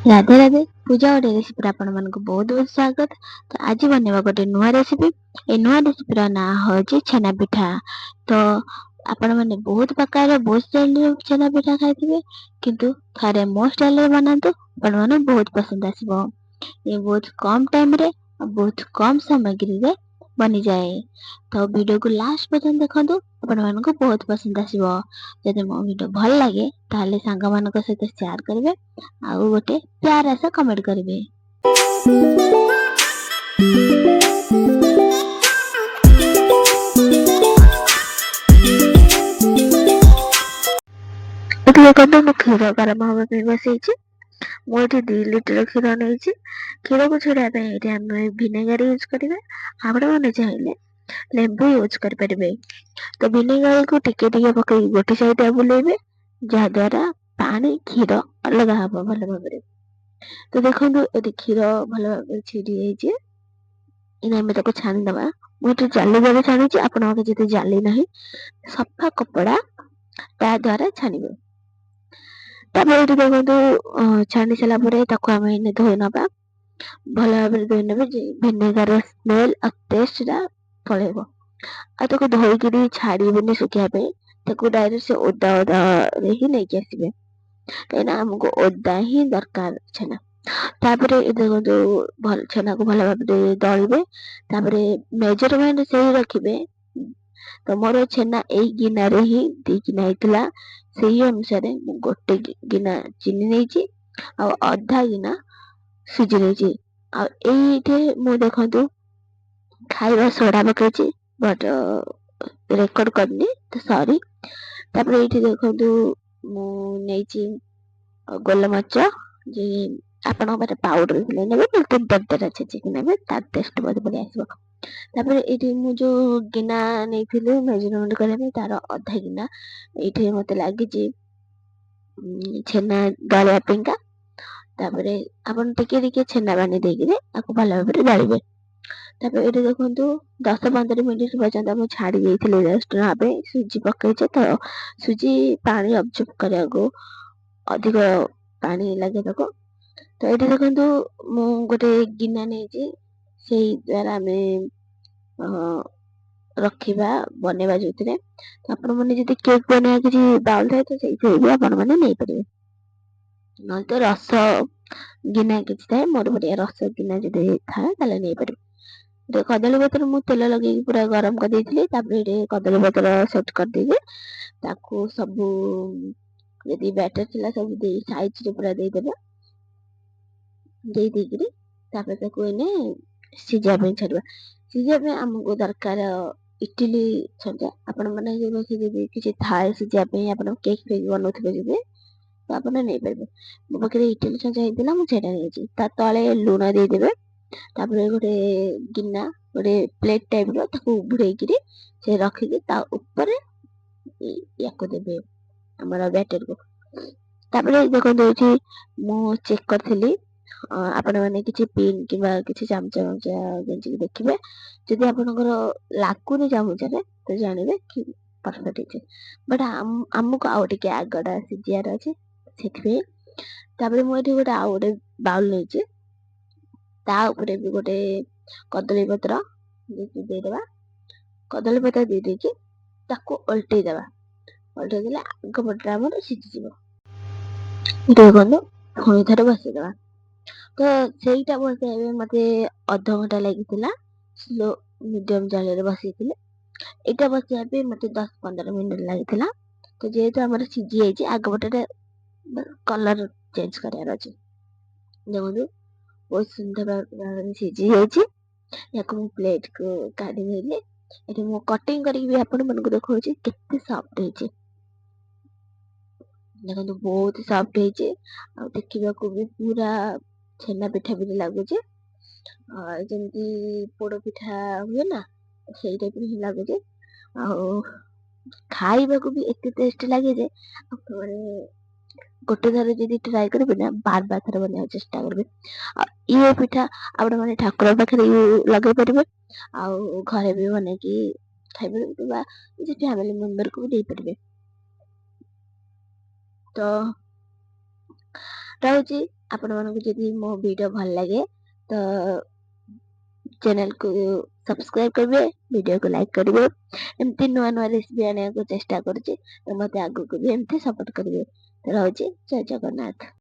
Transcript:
ରାଧେ ରାଧେ। ପୂଜା ଗୋଟେ ରେସିପିରେ ଆପଣମାନଙ୍କୁ ବହୁତ ବହୁତ ସ୍ୱାଗତ। ତ ଆଜି ବନେଇବା ଗୋଟେ ନୂଆ ରେସିପି। ଏ ନୂଆ ରେସିପିର ନାଁ ହେଉଛି ଛେନା ପିଠା। ତ ଆପଣମାନେ ବହୁତ ପ୍ରକାର ବହୁତ ଷ୍ଟାଇଲରେ ଛେନା ପିଠା ଖାଇଥିବେ, କିନ୍ତୁ ଥରେ ମୋ ଷ୍ଟାଇଲରେ ବନାନ୍ତୁ, ଆପଣମାନଙ୍କୁ ବହୁତ ପସନ୍ଦ ଆସିବ। ଏ ବହୁତ କମ୍ ଟାଇମରେ ଆଉ ବହୁତ କମ୍ ସାମଗ୍ରୀରେ ବନିଯାଏ। ତ ଭିଡ଼ିଓକୁ ଲାଷ୍ଟ ପର୍ଯ୍ୟନ୍ତ ଦେଖନ୍ତୁ, ଆପଣମାନଙ୍କୁ ବହୁତ ପସନ୍ଦ ଆସିବ। ଯଦି ମୋ ଭିଡ଼ିଓ ଭଲ ଲାଗେ, ତାହେଲେ ସାଙ୍ଗମାନଙ୍କ ସହିତ ସେୟାର କରିବେ ଆଉ ଗୋଟେ ପ୍ୟାରା ସା କମେଣ୍ଟ କରିବେ। ଏଠି ଦେଖନ୍ତୁ, ମୁଁ କ୍ଷୀର ଗରମ ହେବା ପାଇଁ ବସେଇଛି। ମୁଁ ଏଠି 2 ଲିଟର କ୍ଷୀର ନେଇଛି। କ୍ଷୀରକୁ ଛିଡ଼ାଇବା ପାଇଁ ଏଠି ଆମେ ଭିନେଗାର ୟୁଜ୍ କରିବା। ଆପଣମାନେ ଚାହିଁଲେ ଲେମ୍ବୁ ୟୁଜ୍ କରିପାରିବେ। ତ ଭିନେଗାରକୁ ଟିକେ ଟିକେ ପକେଇକି ଗୋଟେ ସାଇଡ୍ ବୁଲେଇବେ, ଯାହାଦ୍ୱାରା ପାଣି କ୍ଷୀର ଅଲଗା ହବ ଭଲ ଭାବରେ। ତ ଦେଖନ୍ତୁ, ଏଠି କ୍ଷୀର ଭଲ ଭାବରେ ଛିଡି ଯାଇଛି। ଏଇନା ଆମେ ତାକୁ ଛାଣିଦବା। ମୁଁ ଏଠି ଜାଲି ଦ୍ୱାରା ଛାଣୁଛି। ଆପଣଙ୍କ ଯଦି ଜାଲି ନାହିଁ, ସଫା କପଡ଼ା ତା ଦ୍ୱାରା ଛାଣିବେ। ତାପରେ ଏଠି ଦେଖନ୍ତୁ, ଛାଣି ସାରିଲା ପରେ ତାକୁ ଆମେ ଏଇନେ ଧୋଇ ନବା। ଭଲ ଭାବରେ ଧୋଇ ନେବେ ଯେ ଭିନେଗାର ସ୍ମେଲ ଆଉ ଟେଷ୍ଟଟା ପଳେଇବ। ଆଉ ତାକୁ ଧୋଇକିରି ଛାଡିବେନି ଶୁଖିବା ପାଇଁ, ତାକୁ ଡାଇରେକ୍ଟ ସେ ଓଦା ଓଦାରେ ହିଁ ନେଇକି ଆସିବେ, କାହିଁକିନା ଆମକୁ ଓଦା ହିଁ ଦରକାର ଛେନା। ତାପରେ ଏ ଦେଖନ୍ତୁ, ଭଲ ଛେନାକୁ ଭଲ ଭାବରେ ଦଳିବେ। ତାପରେ ମେଜରମେଣ୍ଟ ସେଇ ରଖିବେ। ତ ମୋର ଛେନା ଏଇ ଗିନାରେ ହିଁ 2 ଗିନା ହେଇଥିଲା। ସେଇ ଅନୁସାରେ ମୁଁ ଗୋଟେ ଗିନା ଚିନି ନେଇଛି ଆଉ ଅଧା ଗିନା ସୁଜି ନେଇଛି। ଆଉ ଏଇଠି ମୁଁ ଦେଖନ୍ତୁ ଖାଇବା ସୋଡା ପକେଇଛି, ବଟ୍ ରେକର୍ଡ କରିନି, ତ ସରି। ତାପରେ ଏଇଠି ଦେଖନ୍ତୁ, ମୁଁ ନେଇଛି ଗୋଲମରିଚ। ଯେ ଆପଣଙ୍କ ପାଖରେ ପାଉଡର ଥିଲେ ନେବେ, ନହେଲେ ଦରଦରା ଛେଚିକି ନେବେ, ତାର ଟେଷ୍ଟ ବହୁତ ବଢିଆ ଆସିବ। ତାପରେ ଏଇଠି ମୁଁ ଯୋଉ ଗିନା ନେଇଥିଲି ମେଜରମେଣ୍ଟ କରିବା ପାଇଁ, ତାର ଅଧା ଗିନା ଏଇଠି ମତେ ଲାଗିଛି ଛେନା ଦଳିବା ପାଇଁକା। ତାପରେ ଆପଣ ଟିକେ ଟିକେ ଛେନା ପାଣି ଦେଇକିରି ତାକୁ ଭଲ ଭାବରେ ଦଳିବେ। ତାପରେ ଏଇଠି ଦେଖନ୍ତୁ, 10-15 ମିନିଟ୍ ପର୍ଯ୍ୟନ୍ତ ମୁଁ ଛାଡ଼ି ଦେଇଥିଲି ରେଷ୍ଟ ନେବା ପାଇଁ। ସୁଜି ପକେଇଛେ ତ ସୁଜି ପାଣି ଅବଜର୍ଭ କରିବାକୁ ଅଧିକ ପାଣି ଲାଗେ ତାକୁ। ତ ଏଇଠି ଦେଖନ୍ତୁ, ମୁଁ ଗୋଟେ ଗିନା ନେଇଛି। ସେଇ ଦ୍ୱାରା ଆମେ ରଖିବା ବନେଇବା ଯୋଉଥିରେ। ତ ଆପଣମାନେ ଯଦି କେକ୍ ବନେଇବା କିଛି ବାଉଲ ଥାଏ, ତ ସେଇଥିରେ ବି ଆପଣମାନେ ନେଇପାରିବେ। ନହେଲେ ତ ରସ ଗିନା କିଛି ଥାଏ, ମୋର ବଢିଆ ରସ ଗିନା ଯଦି ଥାଏ ତାହେଲେ ନେଇପାରିବେ। କଦଳୀ ପତ୍ର ମୁଁ ତେଲ ଲଗେଇକି ପୁରା ଗରମ କରିଦେଇଥିଲି। ତାପରେ ଏଠି କଦଳୀ ପତ୍ର ସେଟ୍ କରିଦେଇକି ତାକୁ ସବୁ ଯଦି ବ୍ୟାଟର ଥିଲା ସବୁ ଦେଇ ସାଇଜରେ ପୁରା ଦେଇଦେବେ। ଦେଇ ଦେଇକିରି ତାପରେ ତାକୁ ଏଇନେ ସିଝିବା ପାଇଁ ଛାଡ଼ିବା। ସିଝିବା ପାଇଁ ଆମକୁ ଦରକାର ଇଟିଲି ଛାଞ୍ଚ। ଆପଣ ମାନେ ଯଦି କିଛି ଥାଏ ସିଝିବା ପାଇଁ, ଆପଣ କେକ୍ ଫେକ୍ ବନଉଥିବେ ଯଦି, ତ ଆପଣ ନେଇପାରିବେ। ମୋ ପାଖରେ ଇଟିଲି ଛାଞ୍ଚ ହେଇଥିଲା, ମୁଁ ସେଇଟା ନେଇଛି। ତା ତଳେ ଲୁଣ ଦେଇଦେବେ। ତାପରେ ଗୋଟେ ଗିନା, ଗୋଟେ ପ୍ଲେଟ୍ ଟାଇପର ତାକୁ ଉଭୁଡେଇକିରି ସେ ରଖିକି ତା ଉପରେ ୟାକୁ ଦେବେ, ଆମର ବ୍ୟାଟରକୁ। ତାପରେ ଦେଖନ୍ତୁ, ଏଇଠି ମୁଁ ଚେକ୍ କରିଥିଲି। ଆପଣମାନେ କିଛି ପିନ୍ କିମ୍ବା କିଛି ଚାମଚ ଫାମଚ ଗେଞ୍ଜିକି ଦେଖିବେ। ଯଦି ଆପଣଙ୍କର ଲାଗୁନି ଚାମଚରେ, ତ ଜାଣିବେ କି ପରଫେକ୍ଟ ହେଇଛି। ବଟ୍ ଆମକୁ ଆଉ ଟିକେ ଆଗଟା ସିଝିବାର ଅଛି, ସେଥିପାଇଁ। ତାପରେ ମୁଁ ଏଠି ଗୋଟେ ଆଉ ଗୋଟେ ବାଉଲ ନେଇଛି। ତା ଉପରେ ବି ଗୋଟେ କଦଳୀ ପତ୍ର ଦେଇଦେବା। କଦଳୀ ପତ୍ର ଦେଇ ଦେଇକି ତାକୁ ଓଲଟେଇ ଦେବା। ଓଲଟେଇ ଦେଲେ ଆଗ ପଟଟା ଆମର ସିଝିଯିବ। ଦେଖନ୍ତୁ, ପୁଣି ଥରେ ବସେଇଦେବା। ତ ସେଇଟା ବସେଇବା ପାଇଁ ମତେ ଅଧଘଣ୍ଟା ଲାଗିଥିଲା, ସ୍ଲୋ ମିଡିୟମ ଜାଳରେ ବସେଇଥିଲେ। ଏଇଟା ବସେଇବା ପାଇଁ ମତେ 10-15 ମିନିଟ ଲାଗିଥିଲା। ତ ଯେହେତୁ ଆମର ସିଝି ଯାଇଛି, ଆଗ ପଟରେ କଲର ଚେଞ୍ଜ କରିବାର ଅଛି। ଦେଖନ୍ତୁ, ବହୁତ ସୁନ୍ଦର ଭାବରେ ସିଝି ଯାଇଛି। ୟାକୁ ମୁଁ ପ୍ଲେଟକୁ କାଢି ନେଲି। ଏଠି ମୁଁ କଟିଂ କରିକି ବି ଆପଣମାନଙ୍କୁ ଦେଖାଉଛି କେତେ ସଫ୍ଟ ହେଇଛି। ଦେଖନ୍ତୁ, ବହୁତ ସଫ୍ଟ ହେଇଛି ଆଉ ଦେଖିବାକୁ ବି ପୁରା ଛେନା ପିଠା ବି ଲାଗୁଛି। ଯେମିତି ପୋଡ ପିଠା ହୁଏ ନା, ସେଇ ଟାଇପର ହିଁ ଲାଗୁଛି। ଆଉ ଖାଇବାକୁ ବି ଏତେ ଟେଷ୍ଟ ଲାଗେ ଯେ ଆପଣମାନେ ଗୋଟେ ଥର ଯଦି ଟ୍ରାଏ କରିବେ ନା, ବାର ବାର ଥର ବନେଇବାକୁ ଚେଷ୍ଟା କରିବେ। ଆଉ ଇଏ ପିଠା ଆପଣମାନେ ଠାକୁର ପାଖରେ ଲଗେଇ ପାରିବେ ଆଉ ଘରେ ବି ବନେଇକି ଖାଇପାରିବେ କିମ୍ବା ନିଜ ଫ୍ୟାମିଲି ମେମ୍ବରକୁ ବି ଦେଇପାରିବେ। ତ ରହୁଛି। ଆପଣମାନଙ୍କୁ ଯଦି ମୋ ଭିଡ଼ିଓ ଭଲ ଲାଗେ ତ ଚ୍ୟାନେଲକୁ ସବସ୍କ୍ରାଇବ କରିବେ, ଭିଡ଼ିଓକୁ ଲାଇକ୍ କରିବେ। ଏମିତି ନୂଆ ନୂଆ ରେସିପି ଆଣିବାକୁ ଚେଷ୍ଟା କରୁଛି, ତ ମୋତେ ଆଗକୁ ବି ଏମିତି ସପୋର୍ଟ କରିବେ। ରହୁଛି, ଜୟ ଜଗନ୍ନାଥ।